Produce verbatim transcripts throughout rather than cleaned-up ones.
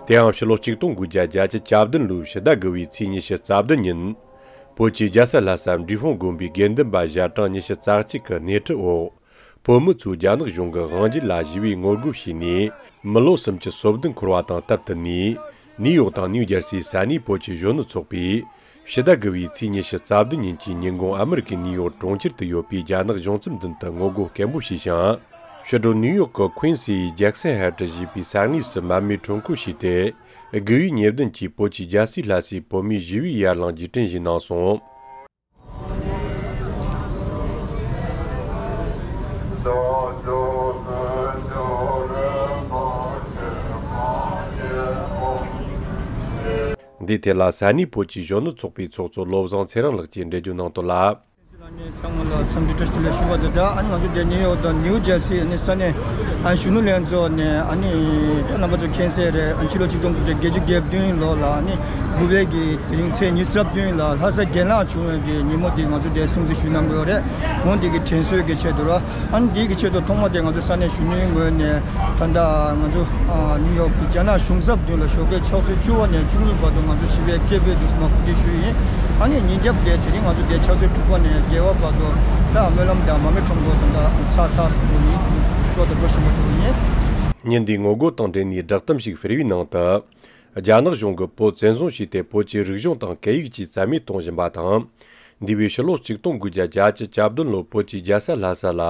དེའང་ཕྱི་ལོ་ཆིག་སྟོང་དགུ་བརྒྱ་བརྒྱད་ཅུ་གྱ་བདུན་ལོའི་ཕྱི་ཟླ་དགུ་བའི་ཚེས་ཉི་ཤུ་རྩ་བདུན་ཉིན། བོད་ཀྱི་རྒྱལ་ས་ལྷ་ས་འབྲས་སྤུངས་དགོན་པའི་དགེ་འདུན་པ་ཞལ་གྲངས་ཉི་ཤུ་རྩ་གཅིག་གི་སྣེ་ཁྲིད་འོག་བོད་མི་ཚོས་རྒྱ་ནག་གཞུང་གི་དབང་སྒྱུར་ལ་ཞི་བའི་ངོ་རྒོལ་བྱས་ནས། མི་ལོ་སུམ་ཅུ་སོ་བདུན་འཁོར་བ་དང་སྟབས་བསྟུན་ནས། ནིའུ་ཡོག་དང་ནིའུ་ཇར་སིའི་ས་གནས་བོད་ཀྱི་གཞོན་ནུ་ཚོགས་པས། ཕྱི་ཟླ་དགུ་བའི་ཚེས་ཉི་ཤུ་རྩ་བདུན་ཉིན་གྱི་ཉིན་གུང་ཨ་མི་རི་ཀའི་ནིའུ་ཡོག་གྲོང་ཁྱེར་དུ་ཡོད་པའི་རྒྱ་ནག་གཞུང་ཚབ་མདུན་དུ་ངོ་རྒོལ་སྐད་འབོད་བྱས་ཤིང་། ཕྱི་དྲོ་ནིའུ་ཡོག་གི་ཁུན་སིའི་ཇེག་སན་ཧེ་ཏྲི་ཞེས་པའི་ས་གནས་སུ་མར་མེ་ཁྲོམ་སྐོར་བྱས་ཏེ། དགུ་བའི་ཉེར་བདུན་གྱི་བོད་ཀྱི་རྒྱལ་སའི་ལྷ་སའི་བོད་མིའི་ཞི་བའི་ཡར་ལངས་ཀྱི་དྲན་གཞི་གནང་སོང་། འདིའི་ཐད་ལ་ས་གནས་བོད་ཀྱི་གཞོན་ནུ་ཚོགས་པའི་ཚོགས་གཙོ་བློ་བཟང་ཚེ་རིང་ལགས་ཀྱིས་འགྲེལ་བརྗོད་གནང་དོན་ལ། ཚང་མ་ལ་འཚམས་འདྲི་བཀྲ་ཤིས་བདེ་ལེགས་ཞུ་བ་དང་སྦྲགས། ཨ་ནི་ང་ཚོ་འདི་ནིའུ་ཡོག་དང་ནིའུ་ཇར་སི་ཨ་ནི་ས་གནས་ཨ་གཞོན་ནུ་ལྷན་ཚོགས་ནས་ཨ་ནི་ད་རྣམ་པ་ཚོ་མཁྱེན་གསལ་རེད། ཨ་ཕྱི་ལོ་ཆིག་སྟོང་དགུ་བརྒྱ་བརྒྱད་ཅུ་གྱ་བདུན་ལོ་ལ་ཨ་ནི་དགུ་པའི་གི་དེ་རིང་ཚེས་ཉི་ཤུ་རྩ་བདུན་ལ་ལྷ་ས་རྒན་ལགས་བྱུང་བའི་གི་ཉིན་མོ་དེ་ང་ཚོ་འདི་སྲུང་བརྩི་ཞུ་གནང་གི་ཡོད་རེད། འོན་ཏེ་གི་དྲན་གསོའི་གི་ཆེད་དུ་ར། ཨ་ནི་འདི་གི་ཆེད་དུ་ཐོག་མ་དེ་ང་ཚོ་ས་གནས་གཞོན་ནུའི་ངོས་ནས་ད་ལྟ་ང་ཚོ་ཨ་ནིའུ་ཡོག་གི་རྒྱ་ནག་གཞུང་ཚབ་མདུན་ལ་ཞོགས་ཀའི་ཕྱག་ཚོད་བཅུ་པ་ནས་བཅུ་གཉིས་བར་དུ་ང་ཚོ་ཞི་བའི་སྐད་འབོད་འདུག་སེ་མར་གོ་སྒྲིག་ཞུས་ཡིན། ཨ་ནི་ཉིན་རྒྱབ་དེ་དེ་རིང་ང་ཚོ་དེ་ཕྱག་ཚོད་དྲུག་པ་ནས་བརྒྱད་པ་བར་དུ་ད་སྨོན་ལམ་དང་མར་མེ་ཁྲོམ་སྐོར་དང་ད་ཚ་ཚ་ཟེར་བ་ཡིན། འགྲོ་དང་འགྲོ་བཞིན་པ་འདུག་ཡིན། ཉིན་འདིའི་ངོ་རྒོལ་དང་འབྲེལ་ནས་བསྒྲགས་གཏམ་ཞིག་ཕུལ་བའི་ནང་དུ། རྒྱ་ནག་གཞུང་གིས་བོད་བཙན་བཟུང་བྱས་ཏེ་བོད་ཀྱི་རིག་གཞུང་དང་སྐད་ཡིག་བཅས་རྩ་མེད་གཏོང་བཞིན་པ་དང་། འདས་པའི་ཕྱི་ལོ་ཆིག་སྟོང་དགུ་བརྒྱ་བརྒྱད་ཅུ་གྱ་བདུན་ལོར་བོད་ཀྱི་རྒྱལ་ས་ལྷ་ས་ལ།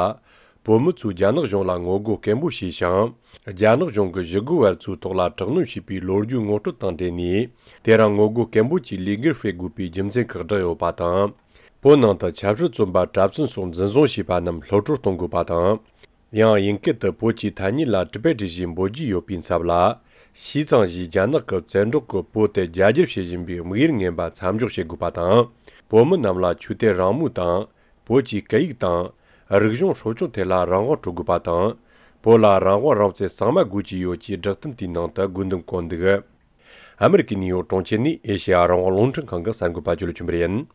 བོད་མི་ཚོས་རྒྱ་ནག་གཞུང་ལ་ངོ་རྒོལ་སྐད་འབོད་བྱས་ཤིང་། རྒྱ་ནག་གཞུང་གིས་ཞི་རྒོལ་བ་ཚོའི་ཐོག་ལ་དྲག་གནོན་བྱས་པའི་ལོ་རྒྱུས་ངོ་སྤྲོད་དང་འབྲེལ་ནས། དེ་རིང་ངོ་རྒོལ་སྐད་འབོད་ཀྱི་ལས་འགུལ་སྤེལ་དགོས་པའི་རྒྱུ་མཚན་ཁག་བསྒྲགས་ཡོད་པ་དང་། བོད་ནང་དུ་ཆབ་སྲིད་བཙོན་པ་གྲྭ་བཙུན་སོགས་འཛིན་བཟུང་བྱས་པ་རྣམས་གློད་བཀྲོལ་གཏོང་དགོས་པ་དང་། ཡང་དབྱིན་སྐད་དུ་བོད་ཀྱི་ཐ་སྙད་ལ་ཊི་བེ་ཊི་ཞེས་འབོད་རྒྱུ་ཡོད་པའི་ཚབ་ལ། ཞི་ཙང་ཞེས་རྒྱ་ནག་གི་བཙན་འཕྲོག་གིས་བོད་དེ་རྒྱ་སྒྱུར་བྱེད་བཞིན་པའི་དམིགས་ཡུལ་ངན་པ་མཚམས་འཇོག་བྱེད་དགོས་པ་དང་། བོད་མི་རྣམས་ལ་ཆོས་དད་རང་མོས་དང་། བོད་ཀྱི་སྐད་ཡིག་དང་། རིག་གཞུང་སྲུང་སྐྱོང་ཐད་ལ་རང་དབང་སྤྲོད་དགོས་པ་དང་། བོད་ལ་རང་དབང་རང་བཙན་གཙང་མ་དགོས་ཀྱི་ཡོད་ཅེས་བསྒྲགས་གཏམ་དེའི་ནང་དུ་དགོས་འདུན་བཀོད་འདུག་ཨ་མི་རི་ཀའི་ནིའུ་ཡོག་གྲོང་ཁྱེར་ནས་ཨེ་ཤེ་ཡ་རང་དབང་རླུང་འཕྲིན་ཁང་གི་གསར་འགོད་པ་ཇོ་ལུ་ཆོས་འཕེལ་ཡིན།